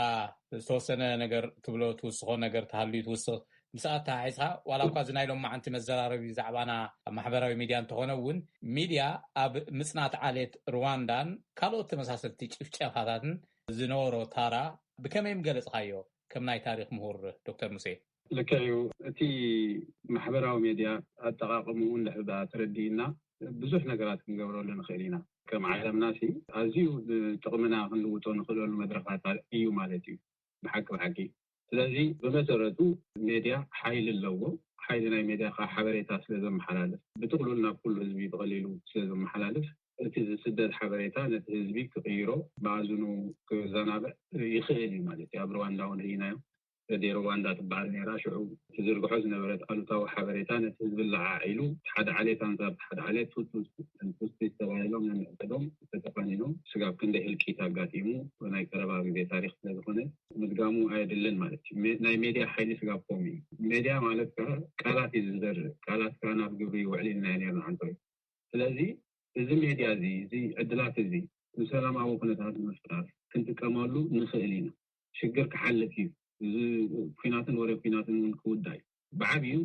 ዝተወሰነ ነገር ትብሎ፣ ትውስኾ ነገር ተሃልዩ ትውስኽ፣ ምስኣ ተሓሒዝካ ዋላ እኳ እዚ ናይ ሎማዓንቲ መዘራረቢ ዛዕባና ኣብ ማሕበራዊ ሚድያ እንተኾነ እውን፣ ሚድያ ኣብ ምፅናት ዓሌት ሩዋንዳን ካልኦት ተመሳሰልቲ ጭፍጨፋታትን ዝነበሮ ታራ ብከመይ ምገለፅካዮ? ከም ናይ ታሪክ ምሁር ዶክተር ሙሴ። ልክዕ እዩ። እቲ ማሕበራዊ ሜድያ ኣጠቃቅምኡ እንድሕር ደኣ ተረዲእና ብዙሕ ነገራት ክንገብረሉ ንኽእል ኢና። ከም ዓለምና ሲ ኣዝዩ ንጥቕምና ክንልውጦ ንኽእለሉ መድረኻት እዩ ማለት እዩ ብሓቂ ብሓቂ። ስለዚ ብመሰረቱ ሜድያ ሓይሊ ኣለዎ። ሓይሊ ናይ ሜድያ ከዓ ሓበሬታ ስለ ዘመሓላልፍ ብጥቕሉል ናብ ኩሉ ህዝቢ ብቐሊሉ ስለ ዘመሓላልፍ እቲ ዝስደድ ሓበሬታ ነቲ ህዝቢ ክቕይሮ ብኣዝኑ ክዘናብዕ ይኽእል እዩ ማለት እዩ። ኣብ ሩዋንዳ እውን ርኢናዮ። ሬድዮ ሩዋንዳ ትበሃል ነይራ። ሽዑ ትዝርግሖ ዝነበረት ኣሉታዊ ሓበሬታ ነቲ ህዝቢ ለዓዒሉ፣ ሓደ ዓሌት ኣንጻር ሓደ ዓሌት፣ ቱትስ ቱትሲስ ተባሂሎም ነንሕድሕዶም ተተፋኒኖም፣ ስጋብ ክንደይ ህልቂት ኣጋጢሙ፣ ናይ ቀረባ ግዜ ታሪኽ ስለ ዝኾነ ምድጋሙ ኣየድልን ማለት እዩ። ናይ ሜድያ ሓይሊ ስጋብ ከምኡ እዩ። ሜድያ ማለት ከኣ ቃላት እዩ ዝዘርእ። ቃላት ከኣ ናብ ግብሪ ይውዕል ኢልና ነርና ዓንተወይ። ስለዚ እዚ ሜድያ እዚ፣ እዚ ዕድላት እዚ ንሰላማዊ ኩነታት ንምፍጣር ክንጥቀመሉ ንኽእል ኢና። ሽግር ክሓልፍ እዩ። እዚ ኲናትን ወረ ኲናትን እውን ክውዳእ እዩ። ብዓብዩ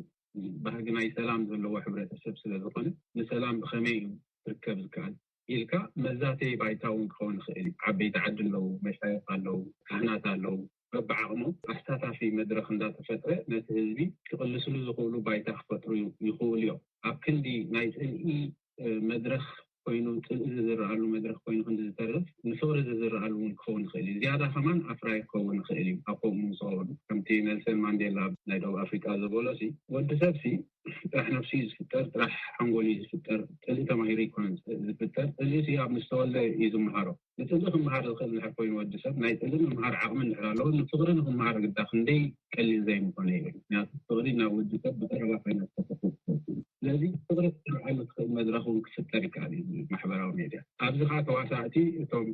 ባህጊ ናይ ሰላም ዘለዎ ሕብረተሰብ ስለ ዝኾነ ንሰላም ብኸመይ እዩ ክርከብ ዝከኣል ኢልካ መዛተይ ባይታ እውን ክኸውን ይኽእል እዩ። ዓበይቲ ዓዲ ኣለዉ፣ መሻይኽ ኣለዉ፣ ካህናት ኣለዉ። በብዓቕሞም ኣሳታፊ መድረኽ እንዳተፈጥረ ነቲ ህዝቢ ክቕልስሉ ዝኽእሉ ባይታ ክፈጥሩ ይኽእሉ እዮም። ኣብ ክንዲ ናይ ጽልኢ መድረኽ ኮይኑ፣ ጽልኢ ዝዝረኣሉ መድረኽ ኮይኑ ክንዲ ዝተርፍ ንፍቕሪ ዝዝረኣሉ እውን ክኸውን ይኽእል እዩ። ዝያዳ ከማን ኣፍራይ ክኸውን ይኽእል እዩ። ኣብ ከምኡ ምስ ከበዱ ከምቲ ኔልሰን ማንዴላ ናይ ደቡብ ኣፍሪቃ ዝበሎ ሲ ወዲ ሰብ ሲ ጥራሕ ነብሲ እዩ ዝፍጠር፣ ጥራሕ ሓንጎል እዩ ዝፍጠር። ጽልኢ ተማሂሩ ኣይኮነን ዝፍጠር። ጽልኢ ሲ ኣብ ምስ ተወልደ እዩ ዝመሃሮ። ንጽልኢ ክመሃር ዝኽእል እንድሕር ኮይኑ ወዲ ሰብ ናይ ጽልኢ ምምሃር ዓቕሚ እንድሕር ኣለዎ ንፍቕሪ ንክመሃር ግዳ ክንደይ ቀሊል ዘይምኾነ እዩ። ምክንያቱ ፍቕሪ ናብ ወዲ ሰብ ብቀረባ ኮይና ዝተፈጥረት። ስለዚ ፍቕሪ ክትርዓሉ ትኽእል መድረኽ እውን ክፍጠር ይከኣል እዩ ማሕበራዊ ሜድያ። ኣብዚ ከዓ ተዋሳእቲ እቶም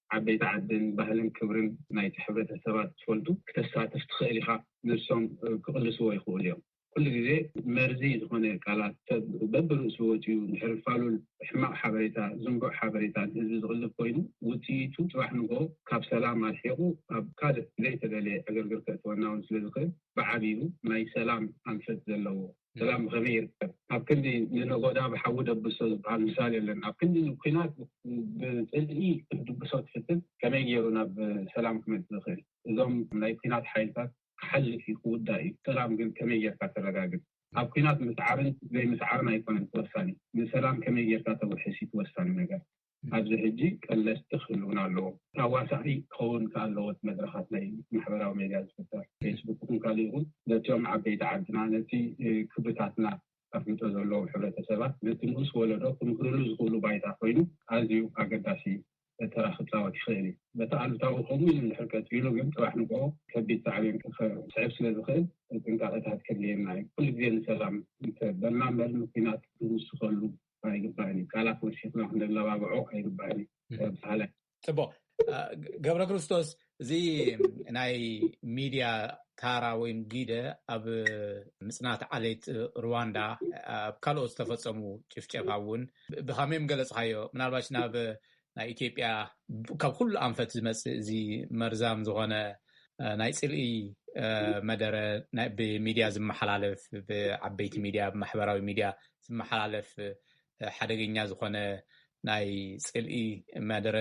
ዓበይቲ ዓድን ባህልን ክብርን ናይቲ ሕብረተሰባት ትፈልጡ ክተሳትፍ ትኽእል ኢኻ። ንሶም ክቕልስዎ ይኽእሉ እዮም። ኩሉ ግዜ መርዚ ዝኾነ ቃላት ሰብ በብርእሱ ወፂኡ ድሕሪ ፋሉል ሕማቕ ሓበሬታ ዝንቡዕ ሓበሬታ ንህዝቢ ዝቕልብ ኮይኑ ውፅኢቱ ፅባሕ ንጎ ካብ ሰላም ኣርሒቑ ኣብ ካልእ ዘይተደለየ ዕግርግር ከእትወና እውን ስለ ዝኽእል ብዓብዩ ናይ ሰላም ኣንፈት ዘለዎ ሰላም ብኸመይ ይርከብ ኣብ ክንዲ ንነጎዳ ብሓዊ ደብሶ ዝበሃል ምሳል የለን። ኣብ ክንዲ ንኩናት ብፅልኢ ክትድብሶ ትፍትን ከመይ ገይሩ ናብ ሰላም ክመፅእ ዝኽእል? እዞም ናይ ኩናት ሓይልታት ክሓልፍ እዩ ክውዳእ እዩ። ሰላም ግን ከመይ ጌርካ ተረጋግፅ? ኣብ ኩናት ምስዓርን ዘይምስዓርን ኣይኮነን ተወሳኒ፣ ንሰላም ከመይ ጌርካ ተውሕስ እዩ ተወሳኒ ነገር። ኣብዚ ሕጂ ቀለስቲ ክህልውና ኣለዎ። ተዋሳኢ ክኸውን ከ ኣለዎ እቲ መድረኻት ናይ ማሕበራዊ ሜድያ ዝፍጠር ፌስቡክ ይኹን ካልእ ይኹን ነቲኦም ዓበይቲ ዓድና ነቲ ክብታትና ኣፍልጦ ዘለዎም ሕብረተሰባት ነቲ ንኡስ ወለዶ ክምህርሉ ዝኽእሉ ባይታ ኮይኑ ኣዝዩ ኣገዳሲ ተራ ክፃወት ይኽእል እዩ። በቲ ኣሉታዊ ከምኡ ኢሉ እንድሕር ቀፂሉ ግን ፅባሕ ንግሆ ከቢድ ሳዕቤን ክስዕብ ስለ ዝኽእል ጥንቃቐታት ከድልየና እዩ። ኩሉ ግዜ ንሰላም እንተበልና እምበር ንኩናት ክንውስኸሉ ኣይግባእን እዩ። ቃላት ወሲኽና ክንለባብዖ ኣይግባእን እዩ። ብሳህላይ ፅቡቅ። ገብረ ክርስቶስ፣ እዚ ናይ ሚድያ ታራ ወይም ጊደ ኣብ ምፅናት ዓሌት ሩዋንዳ፣ ኣብ ካልኦት ዝተፈፀሙ ጭፍጨፋ እውን ብኸመይ ገለፅካዮ? ምናልባሽ ናብ ናይ ኢትዮጵያ ካብ ኩሉ ኣንፈት ዝመፅእ እዚ መርዛም ዝኾነ ናይ ፅልኢ መደረ፣ ብሚድያ ዝመሓላለፍ፣ ብዓበይቲ ሚድያ፣ ብማሕበራዊ ሚድያ ዝመሓላለፍ ሓደገኛ ዝኾነ ናይ ፅልኢ መደረ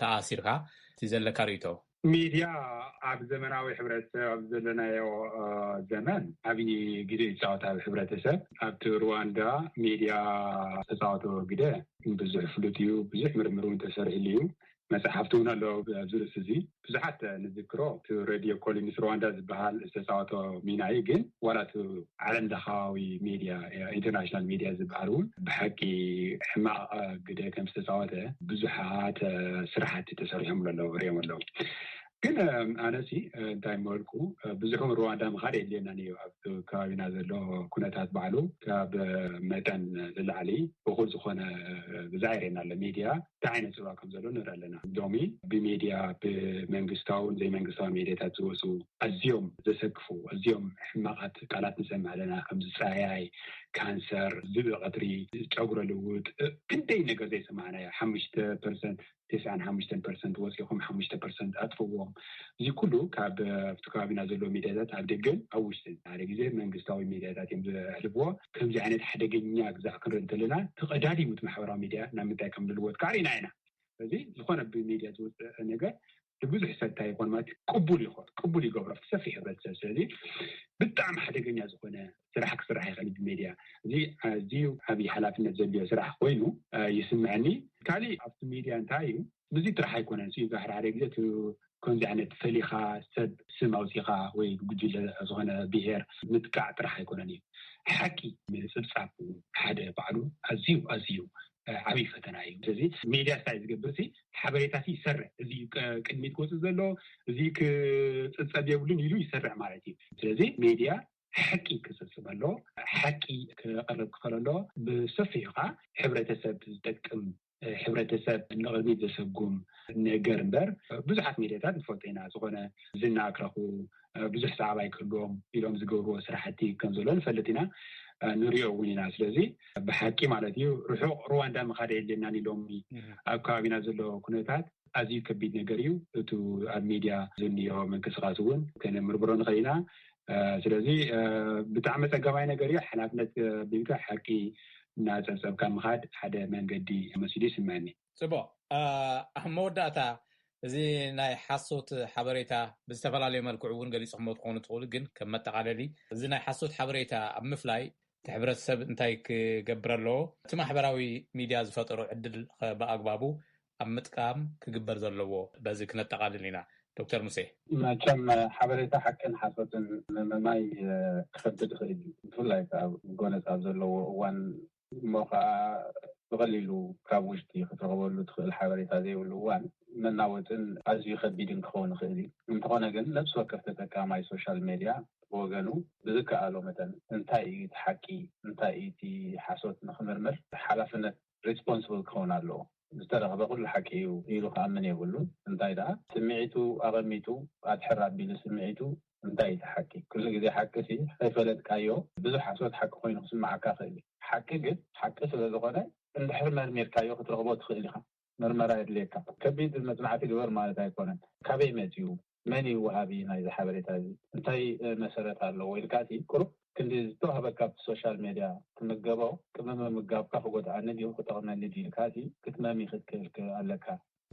ተኣሲርካ እቲ ዘለካ ርእቶ? ሚድያ ኣብ ዘመናዊ ሕብረተሰብ ኣብ ዘለናዮ ዘመን ዓብዪ ግደ ይፃወት። ኣብ ሕብረተሰብ ኣብቲ ሩዋንዳ ሚድያ ዝተፃወቶ ግደ ብዙሕ ፍሉጥ እዩ። ብዙሕ ምርምር እውን ተሰሪሕሉ እዩ። መፅሓፍቲ እውን ኣሎ ኣብዚ ርእሲ እዚ። ብዙሓት ንዝክሮ እቲ ሬድዮ ኮሊንስ ሩዋንዳ ዝበሃል ዝተፃወቶ ሚና እዩ። ግን ዋላ እቲ ዓለም ለኻዊ ሚድያ፣ ኢንተርናሽናል ሚድያ ዝበሃል እውን ብሓቂ ሕማቕ ግደ ከም ዝተፃወተ ብዙሓት ስራሕቲ ተሰሪሖም ኣለዉ፣ ሪኦም ኣለዉ። ግን ኣነሲ እንታይ መበልኩ፣ ብዙሕ ሩዋንዳ ምኻድ የድልየናን እዩ። ኣብ ከባቢና ዘሎ ኩነታት ባዕሉ ካብ መጠን ንላዕሊ እኹል ዝኾነ ብዛ ይረና ኣሎ። ሚድያ እንታይ ዓይነት ፅልዋ ከም ዘሎ ንርኢ ኣለና። ሎሚ ብሚድያ ብመንግስታውን ዘይመንግስታውን ሚድያታት ዝወፁ ኣዝዮም ዘሰክፉ፣ ኣዝዮም ሕማቓት ቃላት ንሰምዕ ኣለና። ከም ዝፀያይ፣ ካንሰር፣ ዝብኢ ቀትሪ፣ ጨጉረ ልውጥ፣ ክንደይ ነገር ዘይሰማዕናዮ። ሓሙሽተ ፐርሰንት፣ ተስዓን ሓሙሽተን ፐርሰንት ወፂኹም ሓሙሽተ ፐርሰንት ኣጥፍዎም። እዚ ኩሉ ካብ ኣብቲ ከባቢና ዘለዎ ሚድያታት ኣብ ደገን ኣብ ውሽጥን ሓደ ግዜ መንግስታዊ ሚድያታት እዮም ዘሕልፍዎ። ከምዚ ዓይነት ሓደገኛ ግዛዕ ክንርኢ እንተለና ተቐዳዲሙ እቲ ማሕበራዊ ሚድያ ናብ ምንታይ ከም ልልወጥ ካሪና ኢና። ስለዚ ዝኾነ ብሚድያ ዝወፅእ ነገር ንብዙሕ ሰብ እንታይ ይኾን ማለት ቅቡል ይኾን፣ ቅቡል ይገብሮ ኣብቲ ሰፊሕ ሕብረተሰብ። ስለዚ ብጣዕሚ ሓደገኛ ዝኾነ ስራሕ ክስራሕ ይኽእል ብሜድያ። እዚ ኣዝዩ ዓብዪ ሓላፍነት ዘድልዮ ስራሕ ኮይኑ ይስምዐኒ። ካሊእ ኣብቲ ሚድያ እንታይ እዩ፣ ብዙ ጥራሕ ኣይኮነን። እዚ ሓደ ሓደ ግዜ እቲ ከምዚ ዓይነት ፈሊኻ ሰብ ስም ኣውፂኻ ወይ ጉጅለ ዝኾነ ብሄር ምጥቃዕ ጥራሕ ኣይኮነን እዩ። ሓቂ ምፅብፃብ ሓደ ባዕሉ ኣዝዩ ኣዝዩ ዓብዪ ፈተና እዩ። ስለዚ ሚድያ እንታይ ዝገብር ሲ ሓበሬታ ሲ ይሰርዕ፣ እዚ ቅድሚት ክወፅእ ዘሎ እዚ ክፅብፀብ የብሉን ኢሉ ይሰርዕ ማለት እዩ። ስለዚ ሚድያ ሓቂ ክፅብፅብ ኣሎ፣ ሓቂ ክቐርብ ክኽእል ኣሎ። ብሰፊሑ ከዓ ሕብረተሰብ ዝጠቅም፣ ሕብረተሰብ ንቕድሚት ዘሰጉም ነገር እምበር ብዙሓት ሚድያታት ንፈልጦ ኢና። ዝኾነ ዝና ክረኽቡ፣ ብዙሕ ሰዓባይ ክህልዎም ኢሎም ዝገብርዎ ስራሕቲ ከም ዘሎ ንፈልጥ ኢና፣ ንሪኦ እውን ኢና። ስለዚ ብሓቂ ማለት እዩ ርሑቕ ሩዋንዳ ምኻድ የድልየናን ኢሎም ኣብ ከባቢና ዘሎ ኩነታት ኣዝዩ ከቢድ ነገር እዩ። እቱ ኣብ ሚድያ ዝንዮ ምንቅስቃስ እውን ከነምርምሮ ንኽእል ኢና። ስለዚ ብጣዕሚ ፀገማይ ነገር እዩ። ሓላፍነት ቢልካ ሓቂ እናፀብፀብካ ምኻድ ሓደ መንገዲ መሲሉ ይስምዐኒ። ፅቡቕ። ኣብ መወዳእታ እዚ ናይ ሓሶት ሓበሬታ ብዝተፈላለየ መልክዑ እውን ገሊፅኹሞ ትኾኑ ትኽእሉ፣ ግን ከም መጠቓለሊ እዚ ናይ ሓሶት ሓበሬታ ኣብ ምፍላይ እቲ ሕብረተሰብ እንታይ ክገብር ኣለዎ? እቲ ማሕበራዊ ሚድያ ዝፈጠሮ ዕድል ኸ ብኣግባቡ ኣብ ምጥቃም ክግበር ዘለዎ? በዚ ክነጠቓልል ኢና። ዶክተር ሙሴ። መቸም ሓበሬታ ሓቅን ሓሶትን ምምማይ ክኸብድ ይኽእል እዩ። ብፍላይ ኣብ ጎነፅ ኣብ ዘለዎ እዋን እሞ ከዓ ብቐሊሉ ካብ ውሽጢ ክትረኽበሉ ትኽእል ሓበሬታ ዘይብሉ እዋን መናወፅን ኣዝዩ ከቢድን ክኸውን ይኽእል እዩ። እንተኾነ ግን ነብሲ ወከፍ ተጠቃማይ ሶሻል ሜድያ ብወገኑ ብዝከኣሎ መጠን እንታይ እዩ እቲ ሓቂ፣ እንታይ እዩ እቲ ሓሶት ንክምርምር ሓላፍነት ሪስፖንስብል ክኸውን ኣለዎ። ዝተረኽበ ኩሉ ሓቂ እዩ ኢሉ ክኣምን የብሉን። እንታይ ደኣ ስምዒቱ ኣቐሚጡ ኣድሕር ኣቢሉ ስምዒቱ እንታይ እዩ እቲ ሓቂ? ኩሉ ግዜ ሓቂ ሲ ከይፈለጥካዮ ብዙሕ ሓሶት ሓቂ ኮይኑ ክስምዓካ ይኽእል እዩ። ሓቂ ግን ሓቂ ስለ ዝኾነ እንድሕር መርሚርካዮ ክትረኽቦ ትኽእል ኢኻ። መርመራ የድልየካ። ከቢድ መፅናዕቲ ግበር ማለት ኣይኮነን። ካበይ መፅዩ? መን እዩ ወሃቢ ናይዚ ሓበሬታ እዚ? እንታይ መሰረት ኣለዎ? ኢልካ ሲ ቁሩብ ክንዲ ዝተዋህበካ ብሶሻል ሜድያ ትምገቦ ቅድሚ ምምጋብካ ክጎድኣኒ ድዩ ክጠቕመኒ ድዩ ኢልካ ሲ ክትመሚ ክትክእል ኣለካ።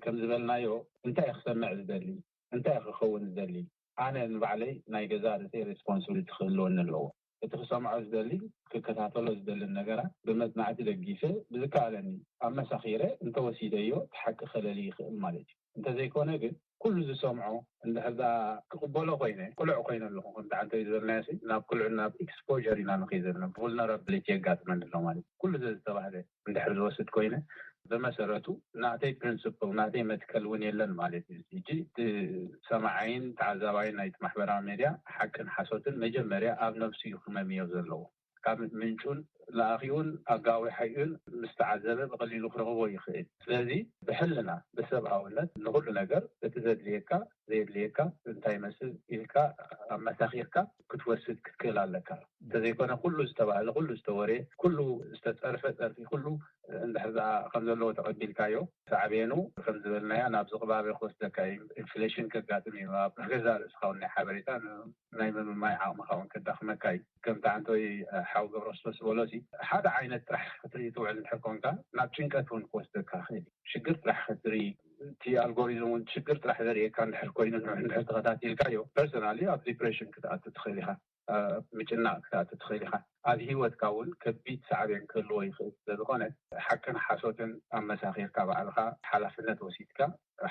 ከም ዝበልናዮ እንታይ ክሰምዕ ዝደሊ እንታይ ክኸውን ዝደሊ ኣነ ንባዕለይ ናይ ገዛ ርእሰይ ሬስፖንስብሊቲ ክህልወኒ ኣለዎ። እቲ ክሰምዖ ዝደሊ ክከታተሎ ዝደልን ነገራት ብመጽናዕቲ ደጊፈ ብዝከኣለኒ ኣመሳኺረ እንተወሲደዮ እቲ ሓቂ ከለሊ ይኽእል ማለት እዩ። እንተዘይኮነ ግን ኩሉ ዝሰምዖ እንድሕር ደኣ ክቕበሎ ኮይነ ቅሉዕ ኮይነ ኣለኹ ከምቲ ዓንተይ ዝበልናዮ ሲ ናብ ቅሉዕ ናብ ኤክስፖር ኢና ንኸይድ ዘለና ቡልነራብሊቲ የጋጥመኒ ኣሎ ማለት እዩ። ኩሉ ዘዝተባህለ እንድሕር ዝወስድ ኮይነ ብመሰረቱ ናተይ ፕሪንስፕል፣ ናተይ መትከል እውን የለን ማለት እዩ። ሕጂ እቲ ሰማዓይን ተዓዛባይን ናይቲ ማሕበራዊ ሜድያ ሓቅን ሓሶትን መጀመርያ ኣብ ነብሱ እዩ ክመምዮ ዘለዎ። ካብ ምንጩን ለኣኺኡን ኣጋዊሓዩን ምስ ተዓዘበ ብቐሊሉ ክረኽቦ ይኽእል። ስለዚ ብሕልና፣ ብሰብኣውነት ንኹሉ ነገር፣ እቲ ዘድልየካ፣ ዘየድልየካ እንታይ ይመስል ኢልካ ኣመሳኺርካ ክትወስድ ክትክእል ኣለካ። እንተዘይኮነ ኩሉ ዝተባህለ፣ ኩሉ ዝተወርየ፣ ኩሉ ዝተጸርፈ ጸርፊ፣ ኩሉ እንድሕር ደኣ ከም ዘለዎ ተቐቢልካዮ፣ ሳዕቤኑ ከም ዝበልናያ ናብ ዝቕባበ ክወስደካ እዩ። ኢንፍሌሽን ከጋጥም እዩ። ኣብ ገዛ ርእስኻ እውን ናይ ሓበሬታ ናይ ምምማይ ዓቕምኻ እውን ከዳኽመካ እዩ። ከምቲ ዓንቶይ ሓው ገብረክርስቶስ ዝበሎ ሲ፣ ሓደ ዓይነት ጥራሕ ክትርኢ ትውዕል እንድሕር ኮንካ ናብ ጭንቀት እውን ክወስደካ ይኽእል እዩ። ሽግር ጥራሕ ክትርኢ፣ እቲ ኣልጎሪዝም እውን ሽግር ጥራሕ ዘርእየካ እንድሕር ኮይኑ፣ እንድሕር ተኸታቲልካዮ፣ ፐርሰናሊ ኣብ ዲፕሬሽን ክትኣቱ ትኽእል ኢኻ። ኣብ ምጭናቕ ክትኣቱ ትኽእል ኢኻ። ኣብ ህይወትካ እውን ከቢድ ሳዕቤን ክህልዎ ይኽእል። ስለዝኾነ ሓቅን ሓሶትን ኣመሳኺርካ ባዕልኻ ሓላፍነት ወሲድካ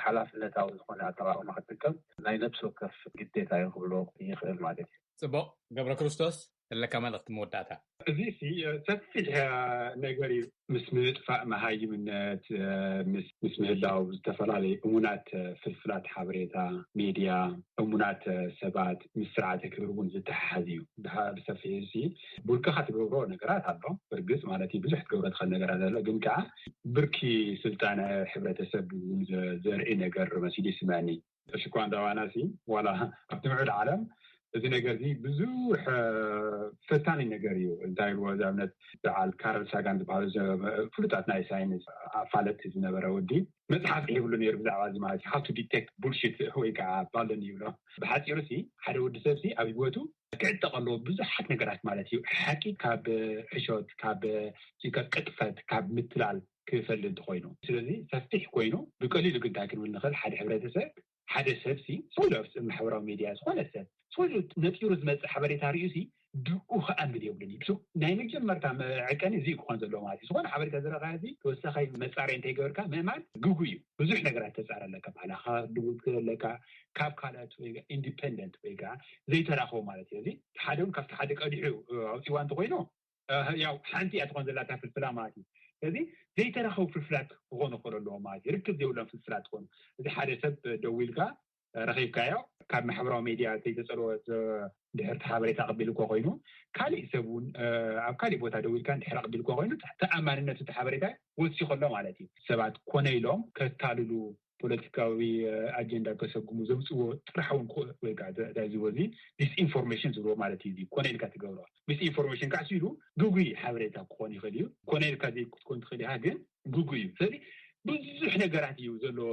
ሓላፍነታዊ ዝኾነ ኣጠቓቕማ ክትጥቀም ናይ ነብሲ ወከፍ ግዴታ እዩ ክብሎ ይኽእል ማለት እዩ። ጽቡቕ። ገብረ ክርስቶስ፣ ዘለካ መልእኽቲ መወዳእታ? እዚ ሲ ሰፊሕ ነገር እዩ። ምስ ምጥፋእ መሃይምነት፣ ምስ ምህላው ዝተፈላለዩ እሙናት ፍልፍላት ሓበሬታ፣ ሜድያ፣ እሙናት ሰባት፣ ምስ ስርዓተ ክብሪ እውን ዝተሓሓዝ እዩ። ብሰፊሕ እዚ ብውልቅኻ ትገብሮ ነገራት ኣሎ። ብርግጽ ማለት እዩ፣ ብዙሕ ትገብሮ ትኽእል ነገራት ኣሎ። ግን ከዓ ብርኪ ስልጣነ ሕብረተሰብ እውን ዘርኢ ነገር መሲሉ ይስምዐኒ። ተሽኳ እንዳዋናሲ ዋላ ኣብቲ ምዕብል ዓለም እዚ ነገር እዚ ብዙሕ ፈታኒ ነገር እዩ። እንታይ ኢልዎ፣ ንኣብነት በዓል ካርል ሳጋን ዝበሃሉ ፍሉጣት ናይ ሳይንስ ኣፋለጥቲ ዝነበረ ወዲ መፅሓፍ ይብሉ ነይሩ ብዛዕባ እዚ ማለት እዩ። How to detect bullshit ወይ ከዓ ባለን ይብሎ። ብሓፂሩ ሲ ሓደ ወዲ ሰብ ሲ ኣብ ህይወቱ ክዕጠቕ ኣለዎ ብዙሓት ነገራት ማለት እዩ። ሓቂ ካብ ሕሾት፣ ካብ ቅጥፈት፣ ካብ ምትላል ክፈሊ እንተኮይኑ። ስለዚ ሰፊሕ ኮይኑ ብቀሊሉ ግን እንታይ ክንብል ንኽእል፣ ሓደ ሕብረተሰብ ሓደ ሰብ ሲ ሰው ማሕበራዊ ሜድያ ዝኾነ ሰብ ሰው ነጢሩ ዝመፅእ ሓበሬታ ርእዩ ሲ ብኡ ክኣምን የብሉን እዩ። ናይ መጀመርታ መዐቀኒ እዚ ክኾን ዘለዎ ማለት እዩ። ዝኾነ ሓበሬታ ዝረኸበ ሲ ተወሳኻይ መፃሪ እንተይገበርካ ምእማን ግጉ እዩ። ብዙሕ ነገራት ተፃር ኣለካ፣ ባዕላኻ ድውት ኣለካ፣ ካብ ካልኦት ወይ ኢንዲፐንደንት ወይ ከዓ ዘይተራኸቡ ማለት እዩ። እዚ ሓደ እውን ካብቲ ሓደ ቀዲሑ ኣውፂዋ እንተኮይኑ ያው ሓንቲ እያ ትኾን ዘላታ ፍልፍላ ማለት እዩ። ስለዚ ዘይተራኸቡ ፍልፍላት ክኾኑ ክኽእሉ ኣለዎም ማለት እዩ። ርክብ ዘይብሎም ፍልፍላት ትኾኑ፣ እዚ ሓደ ሰብ ደዊልካ ረኺብካዮ፣ ካብ ማሕበራዊ ሜድያ ዘይተፀልወ ድሕርቲ ሓበሬታ ቀቢሉ እኮ ኮይኑ ካሊእ ሰብ እውን ኣብ ካሊእ ቦታ ደዊልካ ድሕሪ ቀቢሉ እኮ ኮይኑ ተኣማንነቱ እቲ ሓበሬታ ወሲኹ ኣሎ ማለት እዩ። ሰባት ኮነ ኢሎም ከታልሉ ፖለቲካዊ ኣጀንዳ ከሰጉሙ ዘምፅዎ ጥራሕ እውን ክኾ- ወይ ከዓ እዚ ወዚ ዲስኢንፎርሜሽን ዝብልዎ ማለት እዩ። እዚ ኮነ ኢልካ ትገብሮ ዲስኢንፎርሜሽን ከዓ ኢሉ ግጉይ ሓበሬታ ክኾን ይኽእል እዩ። ኮነ ኢልካ ዘይክትኮን ትኽእል ኢኻ፣ ግን ግጉይ እዩ። ስለዚ ብዙሕ ነገራት እዩ ዘለዎ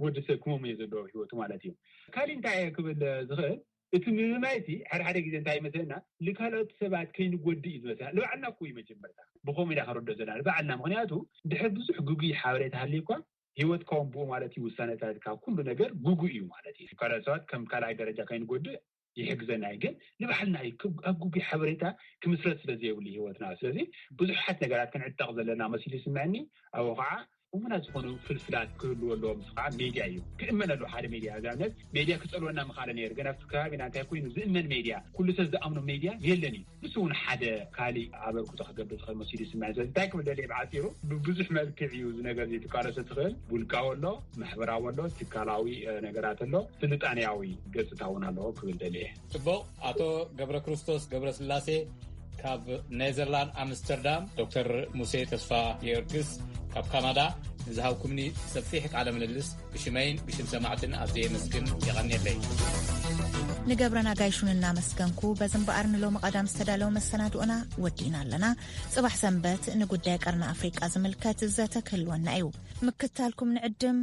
ወዲ ሰብ ክመሙ እየ ዘለዎ ህይወቱ ማለት እዩ። ካሊእ እንታይ እየ ክብል ዝኽእል፣ እቲ ምምማይ እቲ ሓደ ሓደ ግዜ እንታይ ይመስለና፣ ንካልኦት ሰባት ከይንጎድእ እዩ ዝመስለና። ንባዕልና እኮ እዩ መጀመርታ ብኸምኡ ኢና ከረዶ ዘለና ንባዕልና። ምክንያቱ ድሕር ብዙሕ ግጉይ ሓበሬታ ሃልዩ እኳ ህይወትካ እውን ብኡ ማለት እዩ ውሳነታትካ ኩሉ ነገር ግጉ እዩ ማለት እዩ። ካልኦት ሰባት ከም ካልኣይ ደረጃ ከይንጎድእ ይሕግዘና እዩ። ግን ንባዕልና እዩ ኣብ ግጉይ ሓበሬታ ክምስረት ስለ ዘይብሉ ህይወትና። ስለዚ ብዙሓት ነገራት ክንዕጠቕ ዘለና መሲሉ ይስምዐኒ። ኣብኡ ከዓ እሙናት ዝኾኑ ፍልፍላት ክህልዎ ኣለዎ። ምስ ከዓ ሜድያ እዩ ክእመነሉ ሓደ ሜድያ። ኣብነት ሜድያ ክፀልወና ምኻለ ነይሩ፣ ግን ኣብቲ ከባቢና እንታይ ኮይኑ ዝእመን ሜድያ፣ ኩሉ ሰብ ዝኣምኖ ሜድያ የለን እዩ። ንሱ እውን ሓደ ካሊእ ኣበርክቶ ክገብር ዝኽእል መሲሉ ይስምዐኒ። ስለዚ እንታይ ክብል ደልየ ብዓፂሩ፣ ብብዙሕ መልክዕ እዩ እዚ ነገር እዚ ትቃለሶ ትኽእል። ውልቃዊ ኣሎ፣ ማሕበራዊ ኣሎ፣ ትካላዊ ነገራት ኣሎ፣ ስልጣንያዊ ገፅታ እውን ኣለዎ ክብል ደልየ። ጽቡቕ። ኣቶ ገብረ ክርስቶስ ገብረ ስላሴ ካብ ኔዘርላንድ ኣምስተርዳም፣ ዶክተር ሙሴ ተስፋ ጊዮርጊስ ካብ ካናዳ፣ ንዝሃብኩምኒ ሰፊሕ ቃለ ምልልስ ብሽመይን ብሽም ሰማዕትን ኣዝየ የመስግን። የቐንየለይ። ንገብረ ናጋይሹን እናመስገንኩ፣ በዚ እምበኣር ንሎሚ ቀዳም ዝተዳለወ መሰናድኦና ወዲእና ኣለና። ጽባሕ ሰንበት ንጉዳይ ቀርኒ ኣፍሪቃ ዝምልከት ዘተ ክህልወና እዩ። ምክታልኩም ንዕድም።